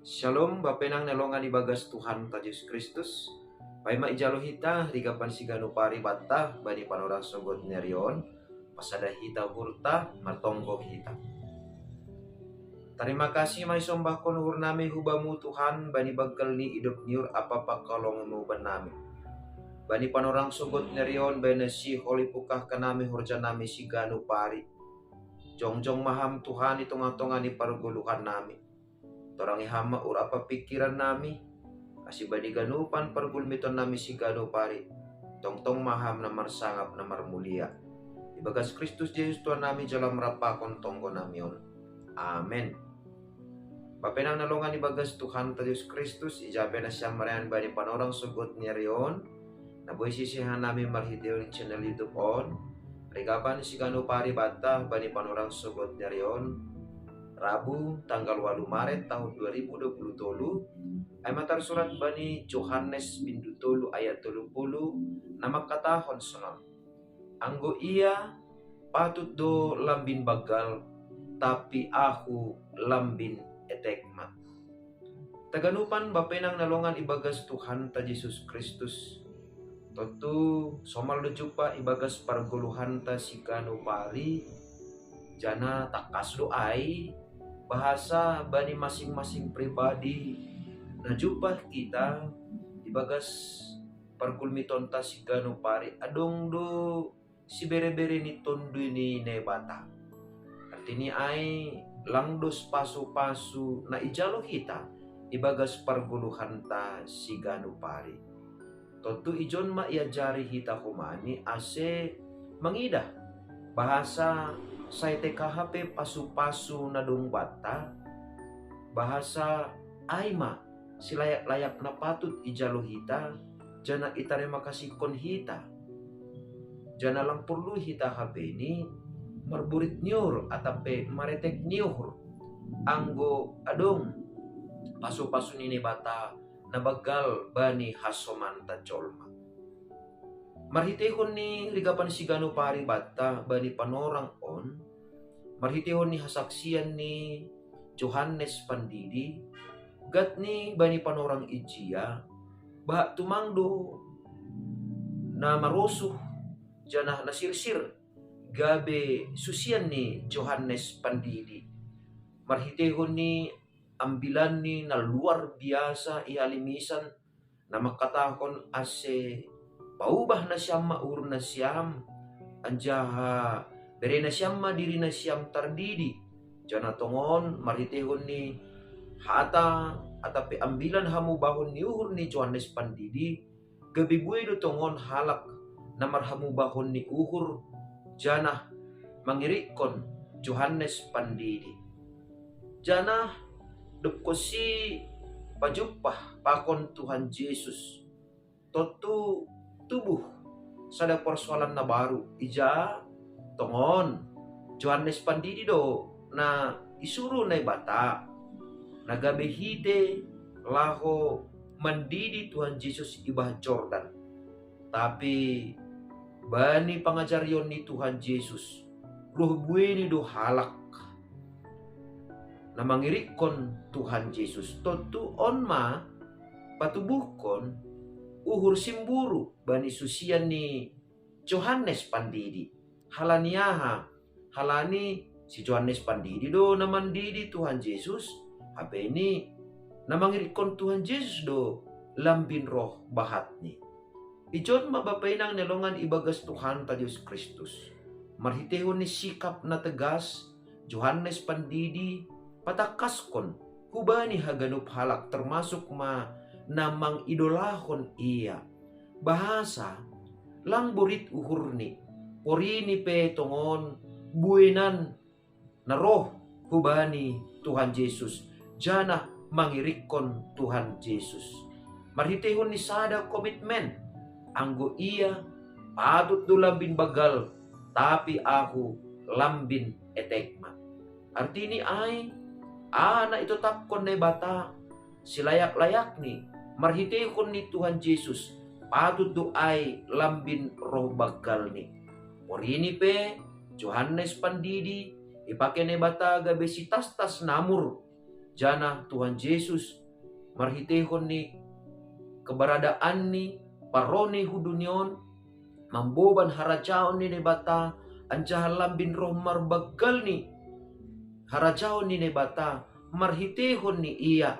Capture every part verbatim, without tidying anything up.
Shalom, bapenang na longan ibagas Tuhanta Jesus Kristus. Paima ijalo hita rigapan siganu pari banta bani panorang sogod ni ari on, pasada hita uhurta, martonggo hita. Tarima kasih ma isombahkon uhurnami hu Bamu Tuhan, bani banggal ni idop ni uhur ampa pangkalongonmu bannami. Bani panorang sogod ni ari on, bahen na sihol ipungkahkon nami horjanami siganu pari. Jongjong ma Ham Tuhan i tongah-tongah ni pargoluhannami. Torangi Ham ma uhur ampa pingkirannami, ase bani ganupan pargulmitonnami siganu pari, tongtong ma Ham na marsangap na marmulia. Ibagas Kristus Jesus Tuhannami jalo ma rap pakon tonggonami on. Amen. Bapenang na longan ibagas Tuhanta Jesus Kristus, ija pe nasiam marianan bani panorang sogod ni ari on, na boi sisihanami marhitehon channel YouTube on, rigapan siganu pari banta bani panorang sogod ni ari on, Rabu, tanggal walu Maret tahun dua ribu dua puluh tolu, ai ma tarsurat bani Johannes bindu tolu ayat tolu puluh, na mangkatahon sonon: Anggo ia, patut do lambin banggal, tapi ahu lambin etekma. Taganupan bapenang na longan ibagas Tuhanta Jesus Kristus. Tontu somal do jumpa ibagas pargoluhanta siganu pari, janah tangkas do ai bahasa bani masing-masing pribadi na jumpa hita ibagas pargulmitonta siganu pari, adong do sibere-bere ni Tonduy ni Naibata. Artini ai, lang dos pasu-pasu na ijalo hita ibagas pargoluhanta siganu pari. Tontu ijon ma iajari hita homani ase mangidah bahasa sai tekaha pe pasu-pasu na dong banta, bahasa ai ma silayak-layak na patut ijalo hita, janah itarima kasihkon hita. Janah lang porlu hita hape ni marborit ni uhur atap pe maretek ni uhur, anggo adong pasu-pasu ni Naibata na banggal bani hasomanta jolma. Marhitehon ni rigapan siganu pari banta bani panorang on, marhitehon ni hasaksian ni Johannes Pandidi, gat ni bani panorang ijia, bahat tumang do na marosuh, janah na sirsir gabe susian ni Johannes Pandidi. Marhitehon ni ambilanni na luar biasa i halimisan, na mangkatahon ase paubah nasiam ma uhur nasiam, anjaha bere nasiam ma diri nasiam tardidi, janah tongon marhitehon ni hata atap pe ambilan hamubahon ni uhur ni Johannes Pandidi, gabe buei do tongon halak na marhamubahon ni uhur, janah mangirikkon Johannes Pandidi. Janah dob konsi pajumpah pakon Tuhan Jesus, tontu tubuh sada parsoalan na baru, ija tongon Johannes Pandidi do na isuru Naibata, na gabe hite laho mandidi Tuhan Jesus i bah Jordan. Tapi bani pangajarion ni Tuhan Jesus, roh buei ni do halak na mangirikkon Tuhan Jesus. Tontu on ma patubuhkon uhur simburu bani susian ni Johannes Pandidi. Halani aha? Halani si Johannes Pandidi do na mandidi Tuhan Jesus, hape ni na mangirikkon Tuhan Jesus do lambin roh bahatni. Ijon ma bapenang na longan ibagas Tuhanta Jesus Kristus. Marhitehon ni sikap na tegas, Johannes Pandidi patangkaskon hubani haganup halak, termasuk ma na mangidolahon ia, bahasa lang borit uhurni, porini pe tongon bueinan na roh hubani Tuhan Jesus, janah mangirikkon Tuhan Jesus. Marhitehon ni sada komitmen, anggo ia, patut do lambin banggal, tapi ahu lambin etekma. Artini ai, aha na itotapkon Naibata silayak-layakni marhitehon ni Tuhan Jesus, patut do ai lambin roh banggalni. Porini pe, Johannes Pandidi ipake Naibata gabe sitastas namur, Janah Tuhan Jesus marhiteihon ni keberadaanni, parroni hu dunia on, mamboban harajaon ni Naibata, anjaha lambin roh marbanggalni harajaon ni Naibata marhiteihon ni Ia.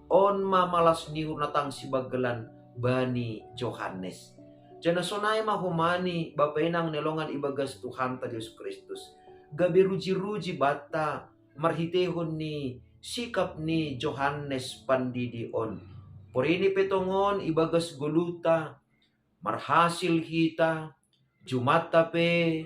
On ma malas ni uhur na tang sibanggalan bani Johannes. Janah sonai ma homani Bapa inang na hinaholongan ibagas Tuhanta Jesus Kristus, gabe ruji-ruji banta marhiteihon ni sikap ni Johannes Pandidi on. Porini pe tongon ibagas goluhta, marhasil hita, jumanta pe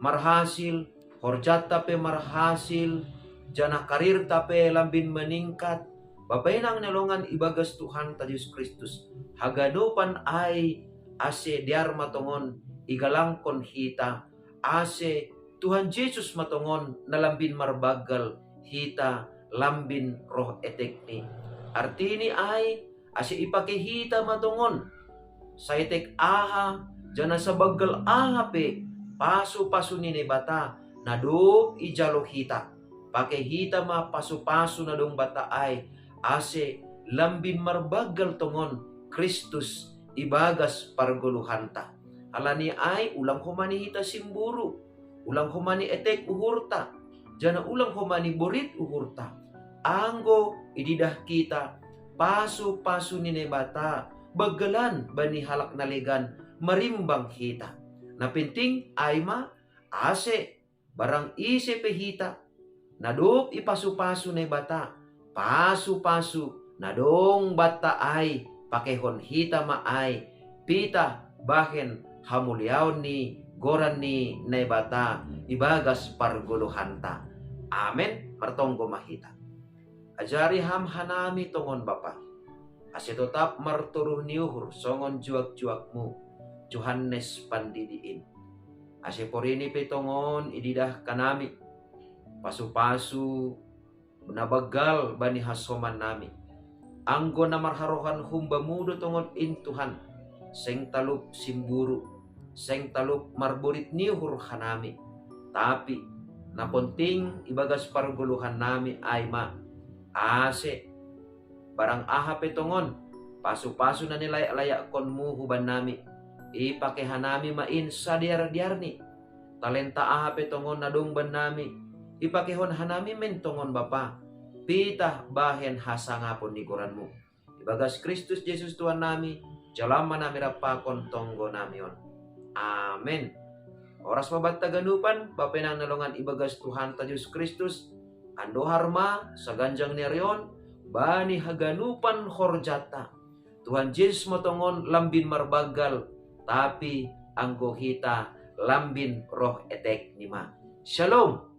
marhasil, horjanta pe marhasil, janah karirta pe lambin maningkat. Bapa inang na hinaholongan ibagas Tuhanta Jesus Kristus, haganupan ai ase dear ma tongon igalangkon hita, ase Tuhan Jesus ma tongon na lambin marbanggal, hita lambin roh etekni. Artini ai, ase ipake hita ma tongon saetek aha, janah sabanggal aha pe pasu-pasu ni Naibata na dob ijalo hita. Pake hita ma pasu-pasu na dong banta ai, ase lambin marbanggal tongon Kristus ibagas pargoluhanta. Halani ai ulang homani hita simburu, ulang homani etek uhurta, janah ulang homani borit uhurta, anggo ididah hita pasu-pasu ni Naibata banggalan bani halak na legan marimbang hita. Na penting ai ma, ase barang ise pe hita na dob ipasu-pasu Naibata, pasu-pasu na dong banta ai, pakehon hita ma ai, pitah bahen hamuliaon ni goran ni Naibata ibagas pargoluhanta. Amen. Martonggo ma hita. Ajari Ham hanami tongon, Bapa, ase totap martoruh ni uhur songon juak-juakmu Johannes Pandidi in. Ase porini pe tongon ididah hanami pasu-pasu na banggal bani hasomannami. Anggo na marharohan humbamu do tongon in, Tuhan, seng talup simburu, seng talup marborit ni uhur hanami. Tapi na penting ibagas pargoluhannami ai ma, ase barang aha pe tongon pasu-pasu na nilayak-layakkonmu hubannami, ipake hanami ma in sadear-dearni. Talenta aha pe tongon na dong bannami, ipakehon hanami ma in tongon, Bapa, pitah bahen hasangapon ni goranmu. Ibagas Kristus Jesus Tuhannami, jalo ma nami rap pakon tonggonami on. Amen. Horas ma banta haganupan, Bapa inang na hinaholongan ibagas Tuhanta Jesus Kristus, andohar ma saganjang ni ari on bani haganupan horjanta. Tuhan Jesus ma tongon lambin marbanggal, tapi anggo hita lambin roh etekni ma. Shalom.